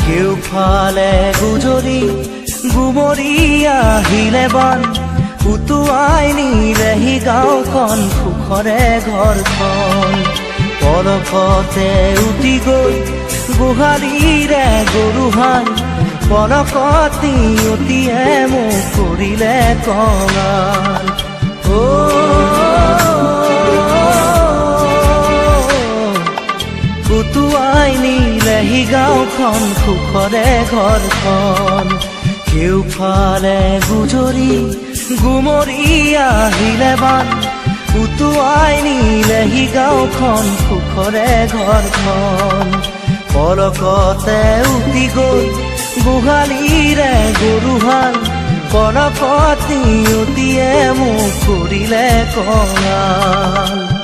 কেউফালে গুজৰি গুমৰি আহিলে বান, উটুৱাই নিলেহি গাঁওখন, সুখৰে ঘৰখন। পলকতে উটি গৈ গোহালিৰে গৰুহাল, পলকত নিয়তিয়ে মোক কৰিলে কঙাল। অ, উটুৱাই নিলেহি গাঁওখন, সুখৰে ঘৰখন। কেউফালে গুজৰি গুমৰি আহিলে বান, উটুৱাই নিলেহি গাঁওখন, সুখৰে ঘৰখন। পলকতে উটি গৈ গোহালিৰে গৰুহাল, পলকত নিয়তিয়ে মোক কৰিলে কঙাল।